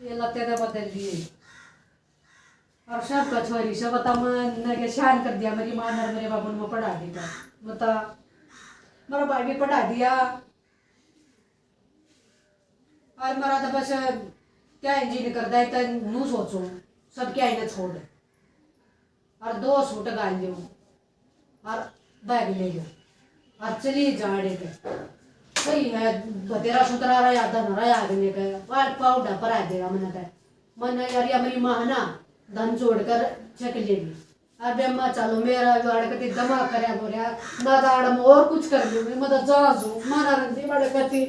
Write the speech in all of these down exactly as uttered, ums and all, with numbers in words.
ये लत्ते तो बदल दिए। और सब का छोरी, सब बता, मैंने के शान कर दिया, मेरी माँ ने मेरे बाबू ने पढ़ा दी था। बता, मेरा भाई भी पढ़ा दिया। और मेरा तो बस क्या इंजन करता है, तो नू सोचो, सब क्या इन्हें छोड़। और दो सूट गाल लियो और बैग ले लियो और चली जाने के। सही है, बतेरा सुतरा रहा, धन रहा आदमी के, पाल पाउडा पर आ देगा मने ते। मने यार, या मेरी माँ ना धन छोड़कर छक लेगी। अबे माँ चलो, मेरा भी अड़कती दिमाग करया बोरिया, ना तो आड़ में और कुछ कर लूंगी, मैं तो जा सू, मारा रंदी बड़कती।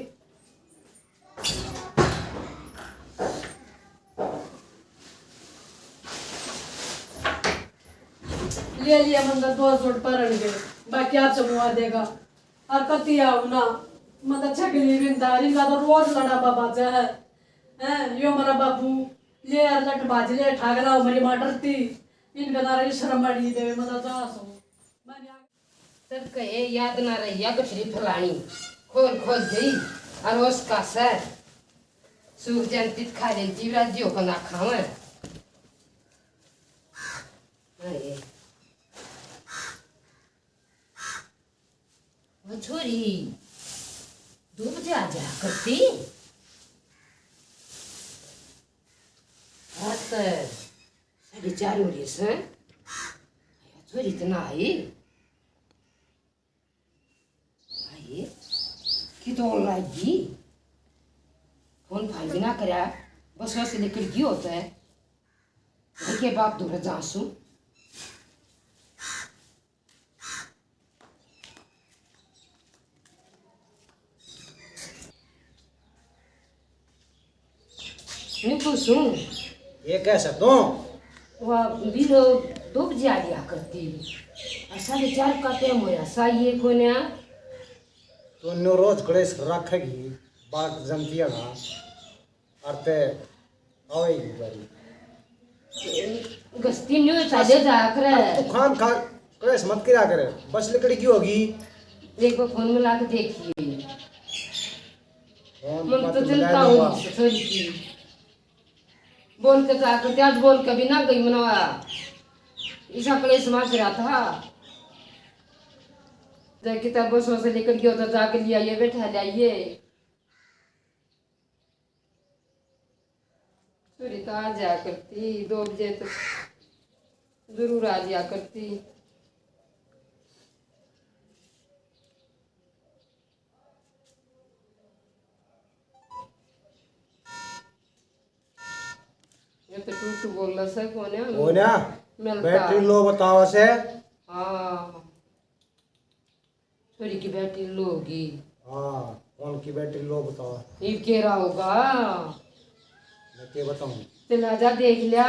ले लिया मंदिर दो जोड़ परण के, बाकी आप जमुआ देगा। और कति आओ ना, मतलब छगली बिंदारी का तो रोज लड़ा बाबा जा है। हैं, यो मेरा बाबू, ले यार लट बाज ले, ठाकरा मेरी माँ डरती, इनका नारा शर्म बड़ी देवे, मतलब जा सो। तड़के याद ना रही या गठरी फलानी, खोल खोल गई, और उसका सर सूख जंती खा लेती, राजी होकर ना खावे। अरे। ओ छोरी, दो बजे आ जाया करती। रात साढ़े चार हो रही से। छोरी तो ना आई। आइए, कितों लागी। फोन फान भी ना करया, बस वैसे निकल गई होता है। घर के बाप दूर जा सू। न्यू पूछूं। ये कह सकतो? वा, बीरो दो बजे आ लिया करती। और साढ़े चार का टाइम होया, सा ये कोन्या। तो न्यू रोज कलेश रखेगी, बात जमती है ना। और ते आवेगी बारी। गस्ती न्यू साले जा करे। अब तू खाम खा कलेश मत करा करे, बस लिकड़ गई होगी। देखो, फोन मिला के देखिए। फोन मन बात तो मिला चिंता दूंगा। होगी ससुर की। बोल के जा करती, आज बोल के भी ना गई मनवा। इसा कलेश मच रहा था। तो किताबों से लेकर गयो तो जाके ले आइए, बैठा ले आइए। छोरी तो आ जाया करती, दो बजे तो जरूर आ जाया करती। ये तो टू टू बोल से कोन्या। कोन्या? मिलता। बैटरी लो बताओ से। हाँ। छोरी की बैटरी लो होगी। हाँ, फोन की बैटरी लो बताओ। ये के रहा होगा? मैं के बताऊं? चला जा, देख लिया।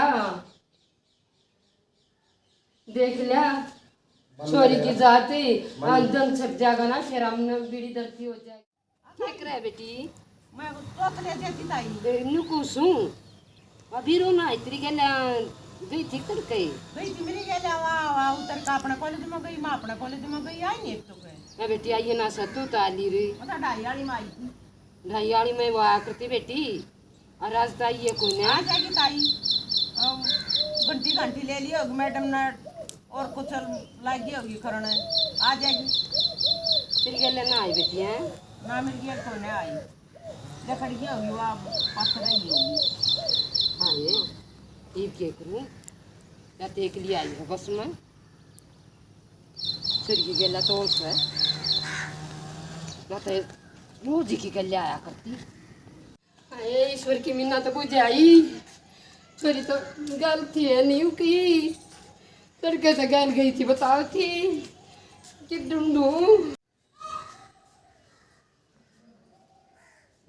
देख लिया। मन छोरी लगे की ना। जात ही, मन आज दन छप जाएगा ना, फिर हम न बीड़ी धरती हो जाएगी। क्या करे बेटी? मैं तो ले जाती ताई। ए, न्यू पूछूं। अभी रो ना इतरी गेल्या गई थी तड़के। गई थी मेरी गेल्या, वाह, वाह, उतर का अपने कॉलेज में गई, मैं अपने कॉलेज में गई, आई नहीं एक तो गए। ए बेटी, आइए ना सतू ताली रे। पता ढाई वाली में आई थी। ढाई वाली में वो आया करती बेटी। और आज तो आई है कोई ना। आ जाएगी ताई। अम, घंटी घंटी ले ली होगी मैडम ने, और कुछ लागी होगी करने। आ जाएगी। तेरी गेल्या ना आई बेटी, हैं? ना, मेरी गेल कोई ना आई। जखड़ गई होगी, वो अब पक रही होगी। हाँ, ये ईब के करूँ, या तो एक लिए आई हो बस में। फिर ये गेला तो उस है, ना तो रोज ही की गेल्या आया करती। हाय, ईश्वर की मिन्नत बुझाई। छोरी तो गलती है नहीं की, तड़के से गैल गई थी, बताओ थी कि ढूंढूं।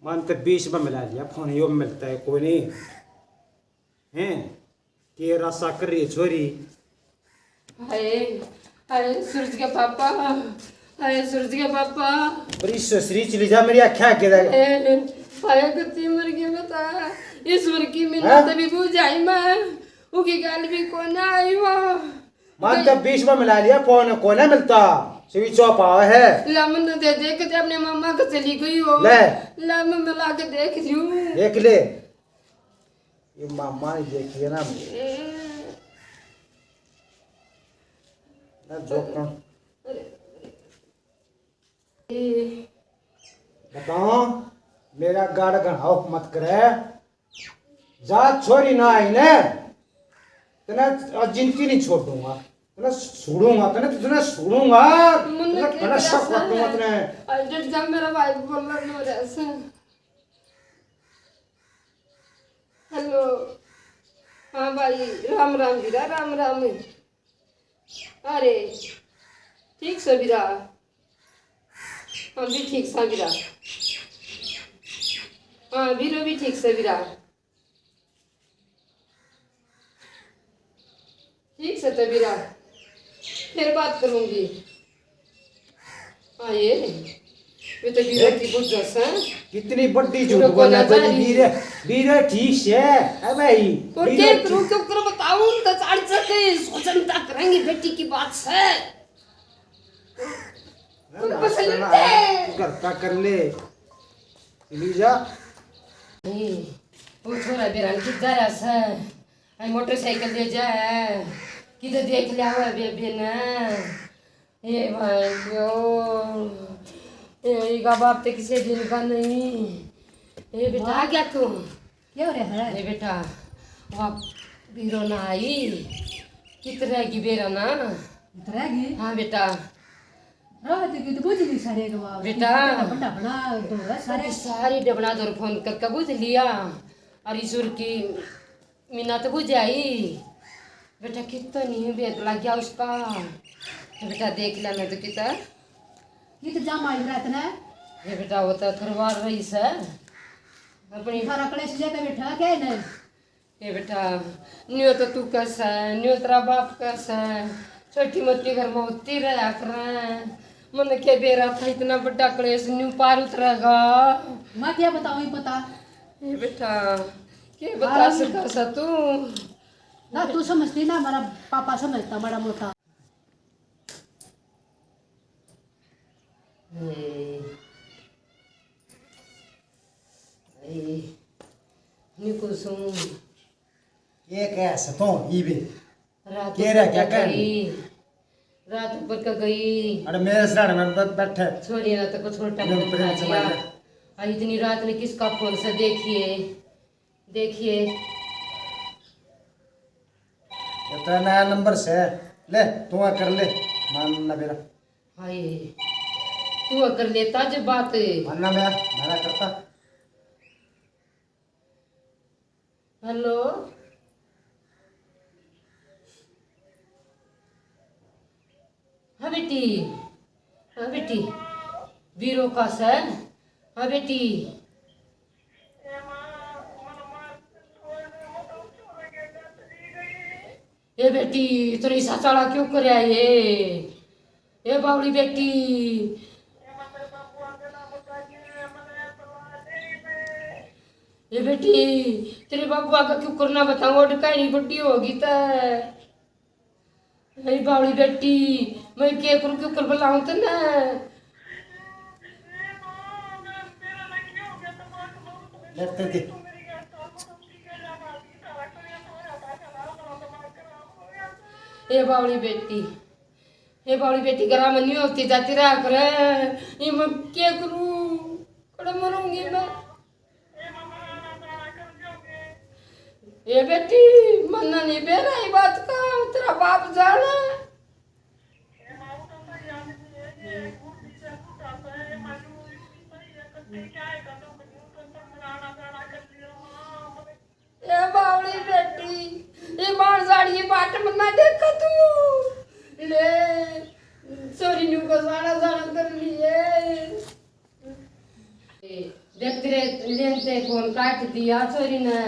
मन तो बीस में मिला लिया फोन, यो मिलता है कोई नहीं। हैं, के रासा कर रही है छोरी। हाय, हाय सूरज के पापा, हाय सूरज के पापा। बड़ी ससरी चली जा, मेरी आँखें आगे देख। ए, हाय गति मर गई बता, ईश्वर की मिन्नत हाँ? भी बुझाई मैं, उकी गाल भी कोना आई वो। मन तो बीस में मिला लिया, फोन कोना मिलता, स्विच ऑफ आवे है। ला मन दे दे के अपने मामा के चली गई हो। ले। ला मैं मिला के देख लूं। देख ले। ये मामा ने देखिए ना। ना जोकर। बताओ, मेरा गाड़ घणाओ मत करे। जा छोरी ना आई ने, तने आज जिंदगी नहीं छोड़ूंगा। तने छोड़ूंगा, तने, तने छोड़ूंगा। तने, तने शक रखूंगा तने। आज डट जा, मेरा भाई बोलना नहीं हो रहा है। हेलो। हाँ भाई, राम राम बीरा, राम राम। अरे, ठीक से बीरा। हम भी ठीक सा बीरा। हाँ, बीरो भी ठीक से बीरा। ठीक से तो बीरा, फिर बात करूंगी। हाँ, ये, ये तो बीरा की बुझ से। कितनी बड़ी झूठ बोला था बीरे, बीरे ठीक से। ए भाई, और बीरे क्या करूं, क्यों करूं बताऊं, तो चार चक्के सोचन तक करेंगे बेटी की बात से। घर का कर ले, लीजा। ए, वो छोरा बेरा किधर है सर? आई मोटरसाइकिल ले जा है, किधर देख लिया हुआ बेबे ने? ए भाई यो, ए, इका बाप ते किसे दिन का नहीं। ए बेटा, आ गया तू? क्या हो रहा है? ए बेटा, वाह, बीरो ना आई, कित रहेगी बेरा ना? कित रहेगी? हाँ बेटा। रात की तो बुझ गई सारे के बाप। बेटा। डबना डबना दो सारे। सारी डबना दो फोन करके बुझ लिया। और ईश्वर की मीना तो बुझ आई। बेटा, कितना नहीं भेद लग गया उसका। तो बेटा, देख लेना तो किता। ये तो जा मारी रात ने। ये बेटा, वो तो थरवार रही से। अपनी थारा कलेश ज्यादा बैठा क्या है ना? ये बेटा, न्यो तो तू कस है, न्यो तेरा बाप कस है। छोटी मोटी घर में होती रहा करें। मन के बेरा था, इतना बड़ा कलेश न्यू पार उतरेगा। मैं क्या बताऊं, ये पता। ये बेटा, के बता सका सा तू? ना तू समझती, ना हमारा पापा समझता माड़ा मोटा। ए, ए, निकुल सूं। ये कह सतो, ई भी। रात के रह ऊपर क्या का कहन? गई, रात ऊपर का गई। अरे मेरे सराहने में बै-, बैठे। छोड़िए ना तो को छोटा प्रेम प्रेम से बैठे। आ, इतनी रात ने किसका फोन से देखिए, देखिए। ये तो नया नंबर से। ले, तू आ कर ले, मान ना मेरा। हाय, तू आ कर लेता जो बात। मान ना मेरा, मैं ना करता। हेलो। हाँ बेटी, हाँ बेटी, बीरो का सै? हाँ बेटी। ए बेटी, इतनी सा चाला क्यों करया ये? ए बावली बेटी, ए बेटी, तेरे बाबू आगे क्यों करना बताऊं, और कहानी बड़ी होगी तै। ए बावली बेटी, मैं के करूं, क्यों कर बुलाऊं तन्ने? डरते थे। ए बावली बेटी, ए बावली बेटी, घरा में नहीं होती जाती रहा करे। ये मैं क्या करूं? कड़े मरूंगी मैं। ए बेटी, मन्ना नहीं बेरा ये बात का, तेरा बाप जाने। ए बावली बेटी, ये मार जाड़ी बाट मन्ना देखा तू। ले, छोरी न्यू को सारा जाना कर लिए। देख तेरे लेन ते फोन काट दिया छोरी ने।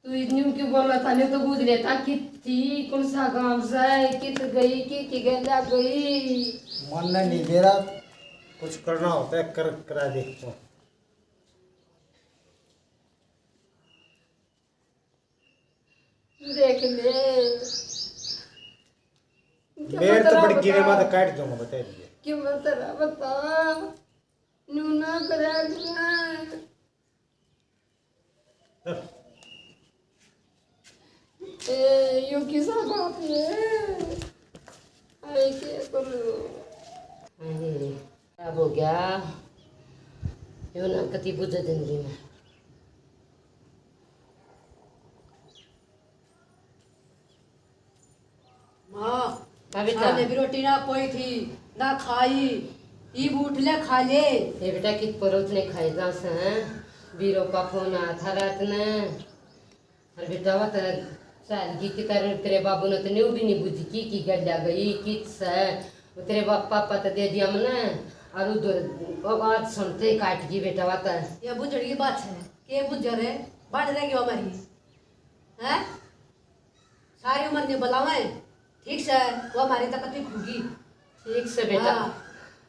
तू न्यू क्यों बोला था, न्यू तो बुझ लेता कित थी, कौन सा गांव से, कित गई, की की गेल्या गई। मन नहीं मेरा, कुछ करना होता है, कर, करा दे। देख ले। मेरे तो बड़ी गिरे माता काट दूंगा, बता दिए। कि मैं तेरा बता, न्यू ना करे। चल। यो किसा बात है? अरे, क्या करूँ? अरे, खराब हो गया। यो ना कति बुझे जिंदगी में। माँ, हाँ बेटा। साले भी रोटी ना कोई थी, ना खाई। इब उठ ले, खा ले। ये बेटा, कित परोस ने खाई जा से, हैं? बीरो का फोन आया था रात ने। अरे बेटा, वो तो चाल गई कि तेरे, तेरे बाबू ने तो न्यू भी नहीं बुझी की, की गल्या गई, कित से। वो तेरे बाप, पापा तो दे दिया मने, और उधर आवाज सुनते ही काट गई बेटा, वो तो। ये बुझड़ी की बात है, के बुझ रे, बाढ़ रह गई हमारी, हैं? सारी उम्र नहीं बुलावे, ठीक से, वो हमारी तकत भी खूगी। ठीक से बेटा। हाँ।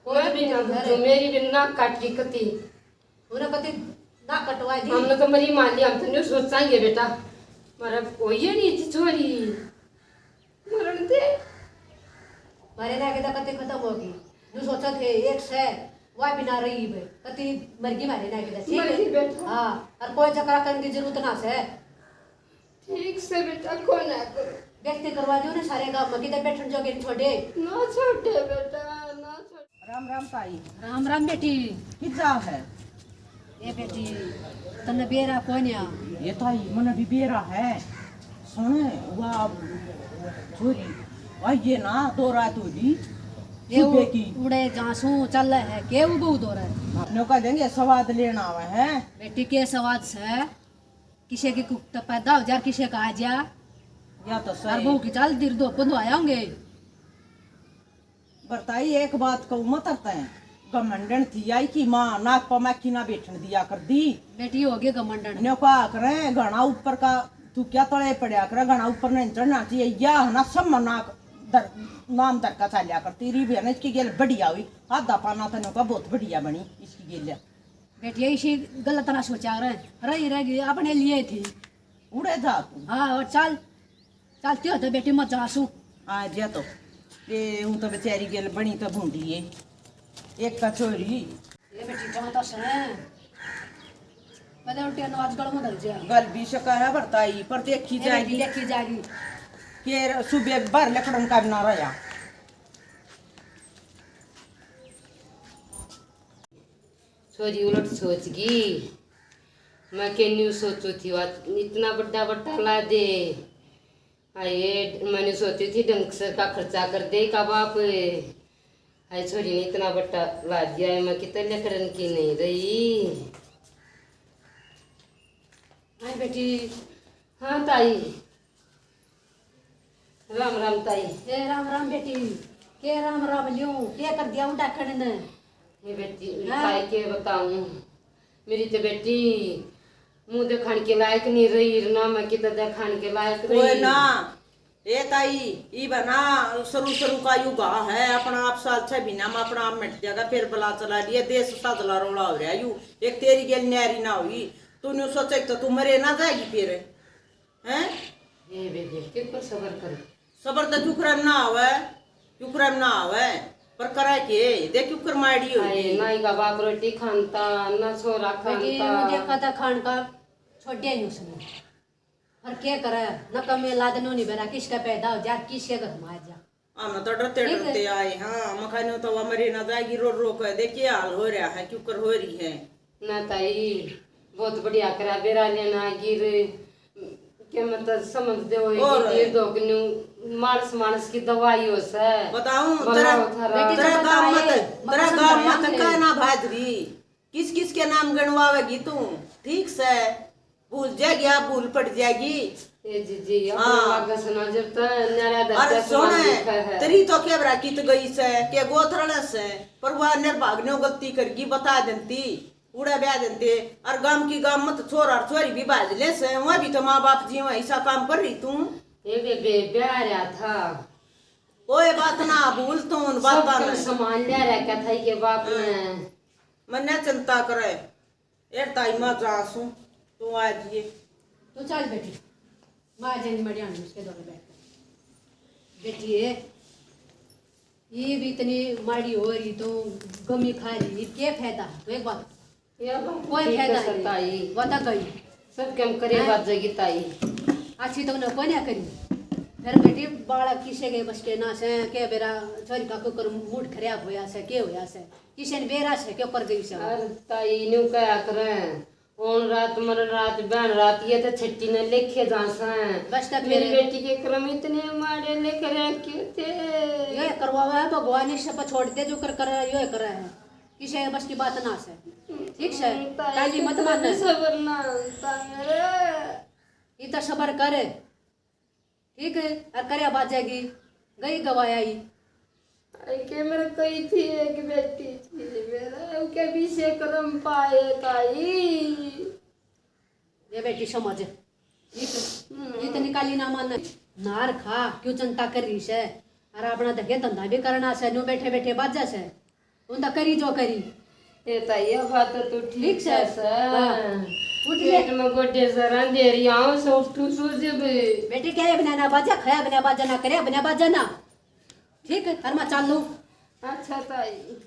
मैं भी ना बुझूं, मेरी भी नाक काट गई कती। उन्हें कती नाक कटवा दी। हमने तो मरी मान ली, हम तो न्यू सोचांगे बेटा। मारा कोई ये नहीं थी छोरी। मरण दे। मारे ना के तो कती खत्म होगी। न्यू सोचा थे, एक से, वह भी ना रही बे। कती मर गई मारे ना के तो, ठीक मर है? गई बेटा। हाँ, और कोई झगड़ा करने की जरूरत ना से। ठीक से बेटा, को ना करो। बेइज्जती करवा दियो ना सारे गांव में, किधर बैठन जोगे नहीं छोड़े। ना छोड़े बेटा, ना छोड़े। राम राम ताई। राम राम बेटी। कित जा है? ए बेटी, तन्ने बेरा कोन्या। ये ताई, मने भी बेरा है। सुन, वा छोरी, आइए ना, दो रात हो गई। ये सुबह उ-, की। उड़े जासू चल है, के वो बहु दो रहे? अपने का देंगे, स्वाद लेना आवे है। बेटी, के स्वाद से? किसे की कुक तो पैदा हो जा, किसे का आ जा। या तो और सही। बहू की चाल दिर दो बंधवाया होंगे। बरताई, एक बात कहूँ, मत करते हैं। घमंडन थी आई कि माँ नाक पा मैखी ना बैठन दिया कर दी। बेटी हो गई घमंडन। ने कहा करे, घना ऊपर का तू क्या तले पड़ा करे, घना ऊपर नहीं चढ़ना चाहिए। या है ना, सब नाक दर, नाम दर का चाल्या कर। तेरी बहन इसकी गेल बढ़िया हुई, आधा पाना तने का बहुत बढ़िया बनी इसकी गेल। बेटिया, इसी गलत ना सोचा रहे, रही रह गई, अपने लिए थी। उड़े जा तू। हाँ, और चल, चलती हो तो बेटी, मत जा सू। आ जा तो। ये हूँ तो बेचारी गेल बनी तो भूंडी है। एक का छोरी। ये बेटी, जा तो सै। पहले उल्टी आजकल में धर जा। गल भी शका है बरताई, पर देखी ये बेटी, जाएगी। देखी जाएगी। के सुबह बाहर लकड़न का भी ना रहा। छोरी उलट सोच गई। मैं के न्यू सोचू थी, वा इतना बड़ा बट्टा ला दे। हाय, मैंने सोची थी ढंग से का खर्चा कर दे का बाप। हाय, छोरी ने इतना बट्टा ला दिया है, मैं कितने करन की नहीं रही। हाय बेटी। हाँ ताई। राम राम ताई। ए राम राम बेटी। के राम राम लियो, के कर दिया उठा खड़े ने? ये बेटी, हाँ? ताई के बताऊं, मेरी तो बेटी मुंह दिखाने के लायक नहीं रही ना, मैं किधर दिखाने के लायक कोई रही ना। ए ताई, ई बना शुरू शुरू का युग है, अपना आप साल छह महीना में अपना आप मिट जाएगा, फिर बला चला लिए देश साजला रोला हो रहा यू। एक तेरी गेल न्यारी ना हुई, तू न्यू सोचे तो तू मरे ना जाएगी फिर। हैं? ए बेबे, कित पर सबर कर? सबर तो क्यूकर ना आवे, क्यूकर ना आवे, पर करे के? देख क्यूकर माड़ी हो हाय, गई। ना इका बाप रोटी खानता, ना छोरा बेटी, खानता। वो देखा था खान का, छोड़िया ही उसने। पर के करे, न कमे लाद नो नहीं बेरा, किसका पैदा हो जा, किसके घर में आ जा। हम तो डरते ठीक है। डरते आए, हाँ, मखाने तो वह मरी ना जाएगी, रो रो के, देख ये हाल हो रहा है, क्यूकर हो रही है। ना ताई, बहुत बढ़िया करा बेरा लेना गिर के, मतलब समझ दे हो और कि धोकनू मानस मानस की दवाई हो से। बताऊं, भला तेरा, हो थारा। बेटी तेरा तो गाम बताए, मत, तेरा मत गाम समझाया मत हमने। कहना भाजरी, किस किस के नाम गिणवावेगी तू? ठीक से, भूल जाएगी, आप भूल पड़ जाएगी। ए जीजी, अपना हाँ। लागे से ना जब तक न्यारा धरती अरे आसमान सुन, लिखा है। तेरी तो के बरा कित गई से, के गोथरल से, पर वह निर्भाग ने गलती करगी, बता देती। उड़ा ब्याह देते, और गाम की गाम मत छोरा और छोरी भी भाज ले से, वह भी तो माँ बाप जी वह ऐसा काम कर रही तू। ए बेबे, ब्याह रहा था। ओए बात ना भूल तू उन बात सब ना। सामान ले रखा था ये बाप ने। मन्ने चिंता करे। ए ताई माँ जा सू, तू आ जिए। तू चल बेटी, माँ जानी मड़िया में उसके दोनों बैठ कर। बेटी है, ये भी इतनी माड़ी हो रही तो गमी खा रही, ये क्या फायदा? तो एक बात, ये बात कोई ठीक फायदा है नहीं। ताई। वो तो गई। सब काम करे हाँ। बात जाएगी ताई। अच्छी तो उन्हें कोई ना करी। अरे बेटी, बालक किसे के बस के ना से, के बेरा छोरी का कुकर मूड खराब होया से, के होया से, किसे ने बेरा से, के कर गई से? अरे ताई, न्यू कहा करें, कौन रात मरण रात बहन रात, ये तो छट्टी ने लेखे जा से। बस तो मेरी फिर बेटी के कर्म इतने माड़े लिख रखे थे। ये करवावा है भगवान, इस सब छोड़ दे, जो कर कर यो करे है, किसे बस की बात ना से। ठीक से? हम्म, ताई, काली मत मान। सबर ना होता मेरे। ये तो सबर करे। ठीक है, और करया बाजेगी, गई गवाया ही। आई के मेरे कई थी, एक बेटी थी मेरा, उके भी से कर्म पाए ताई। ये बेटी समझ, ये तो, ये तो निकाली ना मान। नार खा, क्यों चिंता कर रही से? और अपना धके धंधा भी करना से, न्यू बैठे बैठे बाजा से। उन तो करी जो करी। ए ताई, ये बात तो तू ठीक ठीक से से। से। हाँ। उठ ले। पेट में गोडे जरा देरी आऊं, सोफ्टू सूझ भी। बेटे, क्या है बनाना बाजा, खाया बना बाजा ना, करे बना बाजा ना। ठीक है, और मैं चालू। अच्छा ताई।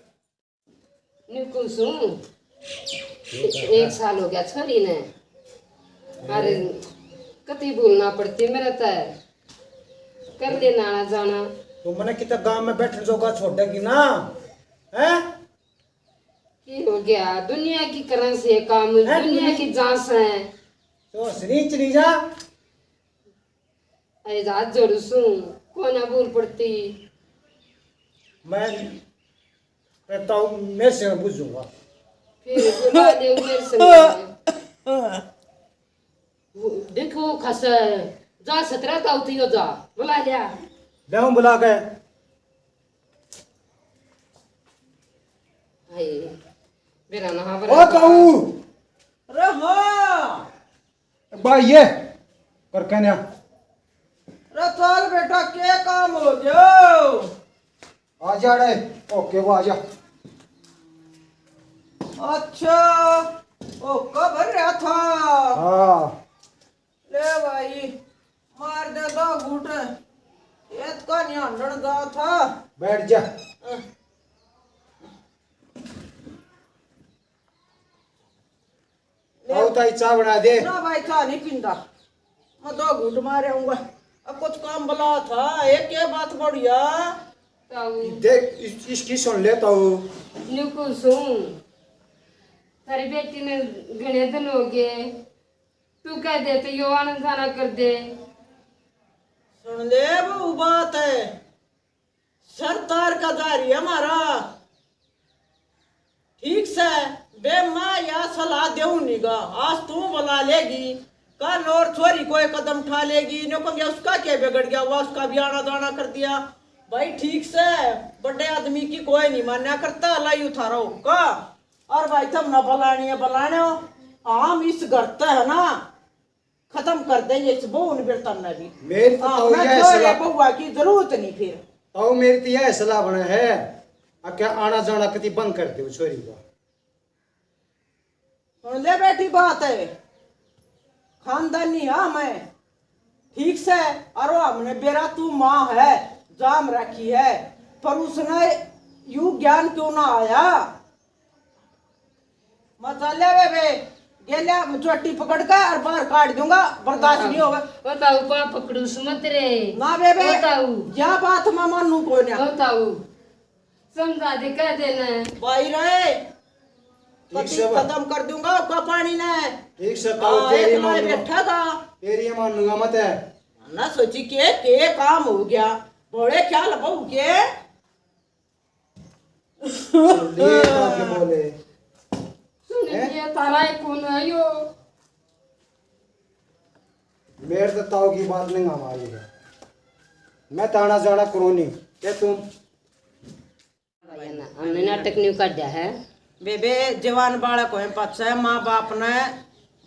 निकुल सूं। एक साल हो गया छोरी ने। अरे, कती भूलना पड़ती मेरे ते। कर लेना आना जाना। तो मने कितना गांव में बैठन जोगा छोड़ेगी ना, हैं? की हो गया? दुनिया की करण से काम, हैं? दुनिया की जांच है। तो हंसनी चली जा। अरे हाथ जोड़ू सूं, कोना भूल पड़ती। मैं, मैं तो मेरे से बुझूंगा। फिर बुला दे मेरे से। देखो खस, जा सतरा ताऊ थी हो जा, बुला लिया। ले हूं बुला के। हाय, मेरा ना ओ ताऊ। अरे हाँ। बा ये कर कहने। अरे चल बेटा, के काम हो गयो? आ जा रे, ओके वो आ जा। अच्छा, ओका भर रहा था। हाँ। ले भाई, मार दे दो घूट। खेत का नहीं हंडन दा था। बैठ जा। अ। ले। आओ ताई, चाय बना दे। ना भाई, चाय नहीं पींदा। मैं दो घूट मार आऊंगा। अब कुछ काम बला था, ये क्या बात बढ़िया? ताऊ। देख, इस, इसकी सुन ले ताऊ। न्यू कुसुम, थारी बेटी ने घणे दिन हो गए, तू कह दे तो यो आना जाना कर दे। सुन ले, वो बात है, सरदार का जा रही है हमारा। ठीक से, बे मैं या सलाह देऊं नी गा, आज तू बुला लेगी, कल और छोरी कोई कदम उठा लेगी, न्यू कहेंगे उसका क्या बिगड़ गया हुआ, उसका भी आना जाना कर दिया। भाई ठीक से, बड़े आदमी की कोई नहीं मान्या करता, लाई उठा रहो का। और भाई तुम ना बुलानी है, बुलाने हो, हम इस घर ते है ना, खत्म कर देंगे इस बहू ने बेटा ने भी। मेरी तो हाँ, ताऊ मैं यह छोरे सलाह, बहुआ की जरूरत नहीं फिर। ताऊ मेरी तो यह सलाह बने है, आ क्या आना जाना कति बंद कर दे छोरी का। सुन ले बेटी बात है, खानदानी हाँ मैं ठीक से, और वो हमने बेरा तू माँ है, जाम रखी है, पर उसने यू ज्ञान क्यों ना आया? मत ले बे, बे, गेल्या चोटी पकड़ के और बाहर काट दूंगा, बर्दाश्त नहीं होगा। बताओ, पा पकड़ू सुमत रे। ना बे, बे, बताओ। या बात मैं मानू कोई ना। बताओ, समझा दे, कह देना। भाई रे, ठीक से बा- खत्म कर दूंगा आपका पानी ने। ठीक से ताऊ, हाँ, तेरी एक लाए मानूंगा। बैठा था। तेरी ये मानूंगा मत है। ना सोची के, के काम हो गया, बड़े ख्याल बहू के। सुन लिए ताऊ के बोले। सुन हैं? लिए, तारा ही कौन है यो? मेरे तो ताऊ की बात नहीं हमारी है। मैं ताना जाना करूँ नहीं। क्या तुम? भाई ना, हमने नाटक न्यू काढ़ा है। बेबे, जवान बालक होए पाछे माँ बाप ने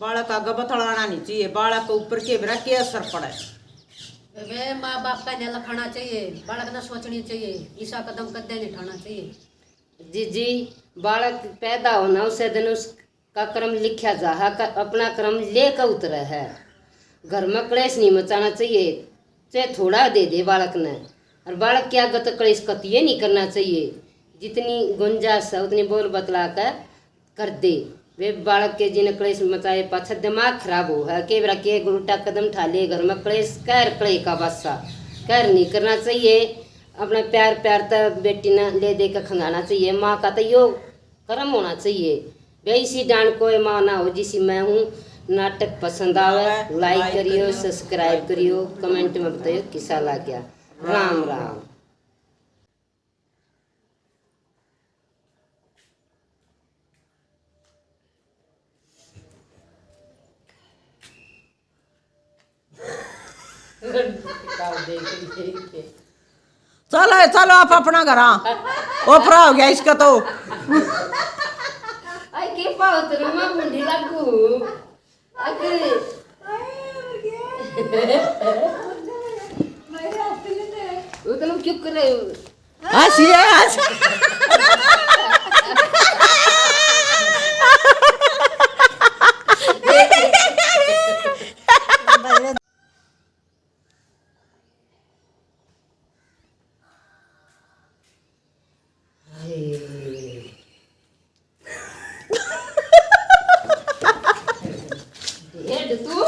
बालक आगे बतलाना नहीं चाहिए। बालक के ऊपर के बेरा के असर पड़े। बेबे, माँ बाप का ध्यान रखना चाहिए, बालक ने सोचनी चाहिए, ऐसा कदम कदे नहीं उठाना चाहिए। जीजी, बालक पैदा होना उसे दिन उसका कर्म लिखा जा है, क-, अपना कर्म लेकर उतरे है। घर में क्लेश नहीं मचाना चाहिए, चाहे थोड़ा दे दे बालक ने। और बालक के आगे तो क्लेश कतिये नहीं करना चाहिए। जितनी गुंजाइश है उतनी बोल बतला कर कर दे। वे बालक के जिन क्लेश मचाए पाछे दिमाग खराब हो है, के बेरा के उल्टा कदम उठा ले, घर में क्लेश कर कले का बासा। कहर नहीं करना चाहिए। अपना प्यार प्यार तै बेटी ने ले दे के खंगाना चाहिए। माँ का तो यो कर्म होना चाहिए। बेसी डांड कोई माँ ना हो जिसी मैं हूँ। नाटक पसंद आवे, like करियो, subscribe करियो, comment में बताइयो किसा लाग्या। राम राम। चलो, चलो, आप अपना घरा। ओपरा हो गया इसका तो। आई के पाओ तेरे मां मुंडी लागू। अरे। वो तो लोग चुप कर रहे हो। हंसी है, हंसी। हेड तू।